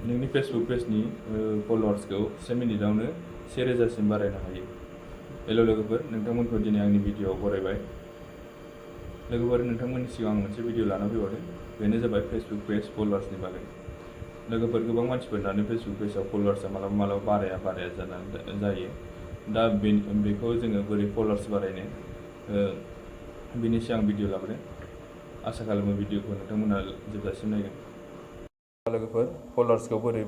नोंनि फेसबुक पेजनि फलोवार्सखौ 1 मिनिटावनो 1000सिम बारायनो हायो। हेल' लोगोफोर, नोंथांमोनखौ दिनै आंनि भिडिअ'आव बरायबाय। लोगोफोर, नोंथांमोननि सिगां आं मोनसे भिडिअ' लाना फैबावदों। बेनो जाबाय फेसबुक पेज फलोवार्सनि बागै। लोगोफोर, गोबां मानसिफोरनानो फेसबुक पेजाव फलोवार्सआ मालाबा बाराया जायो। दा बेखौ जोङो बोरै फलोवार्स बारायनो बिनि सिगां भिडिअ' लाबोदों। आसा खालामो भिडिअ'खौ नोंथांमोना जोबजासिम नायगोन। लोगोफोर, फलोवार्सखौ बोरै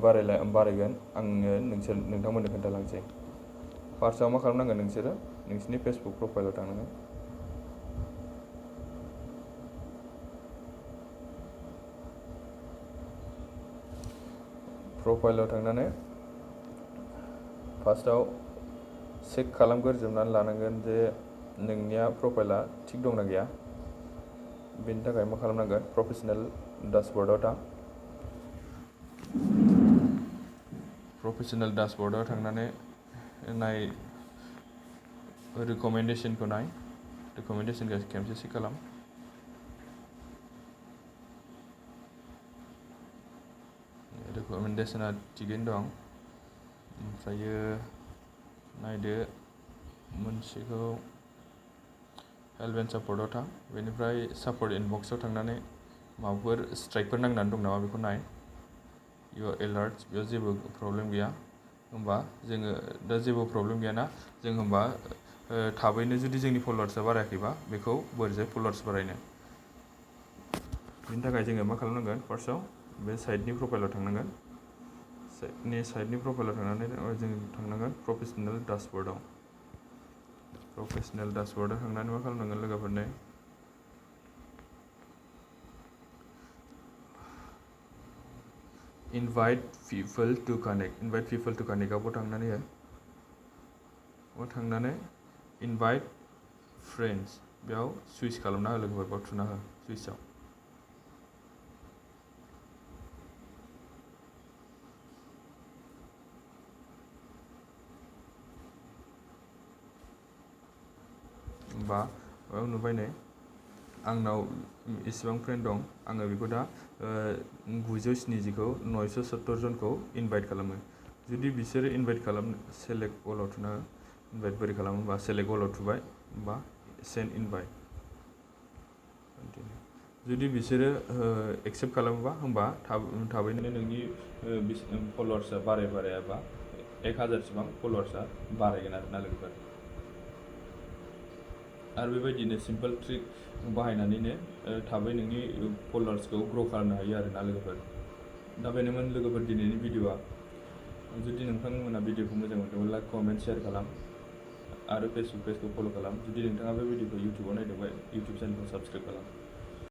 बारायगोन आङो नोंथांमोननो खोन्थालांसै। फार्स्टआव मा खालामनांगोन, नोंसोरो नोंसिनि फेसबुक प्रफाइलाव थांनांगोन। प्रफाइलाव थांनानै फार्स्टआव चेक खालामग्रोजोबनानै लानांगोन जे नोंनिया प्रफाइला थिग दंना गैया। बेनि थाखाय मा खालामनांगोन, प्रफेसनेल डाशबर्डआव थां। प्रफेसनेल डाशबर्डआव थांनानै रिकमेन्डेसनखौ नाय। रिकमेन्डेसनखौ खेबसे चेक खालाम। रिकमेन्डेसना थिगैनो दं। ओमफ्रायो नायदो मोनसेखौ हेल्प एन्ड सापर्टआव थां। बेनिफ्राय सापर्ट इनबक्सआव थांनानै माबाफोर स्ट्राइकफोर नांनानै दं नामा बेखौ नाय। इउआर एलार्ट, बेयाव जेबो प्रब्लेम गैया। होमबा जोङो दा जेबो प्रब्लेम गैयाना, जों होमबा थाबैनो जुदि जोंनि फलोवार्सआ बारायाखैबा बेखौ बोरैजाय फलोवार्स बारायनो। बेनि थाखाय जोङो मा खालामनांगोन, फार्स्टआव बे साइटनि प्रफाइलाव थांनांगोन। साइटनि प्रफाइलाव थांनानै जों थांनांगोन प्रफेसनेल डाशबर्डआव। प्रफेसनेल डाशबर्डआव थांनानै मा खालामनांगोन लोगोफोरनो, invite people to connect. Invite people to कानेक्टआवबो थांनानै इनभाइट फ्रेन्ड्स बेयाव सुइच खालामना हो लोगोफोर, बेयाव थुना हो सुइचआव। होमबा बेयाव नुबाय नै आंनाव इसेबां फ्रेन्ड दं। आङो बेखौ दा 970खौ 970 जनखौ इनभाइट खालामो। जुदि बिसोरो इनभाइट सेलेक्ट अलाव थुना हो। इनभाइट बोरै खालामो होमबा सेलेक्ट अलाव थुबाय, होमबा सेन्ड इनभाइट। जुदि बिसोरो एक्सेप्ट खालामोबा होमबा थाबैनो नोंनि फलोवार्सआ बारायाबा 1000सिबां फलोवार्सआ बारायगोन आरोना लोगोफोर। आरो बेबायदिनो सिम्पोल ट्रिक बाहायनानैनो थाबै नोंनि फलोवार्सखौ ग्र' खालामनो हायो आरोना लोगोफोर। दा बेनोमोन लोगोफोर दिनैनि भिडिअ'आ। जुदि नोंथांमोना भिडिअ'खौ मोजां मोनदोंब्ला लाइक, कमेन्ट, शेयार खालाम आरो फेसबुक पेजखौ फल' खालाम। जुदि नोंथाङा बे भिडिअ'खौ इउटुबाव नायदोंबा इउटुब चेनेलखौ साबस्क्राइब खालाम।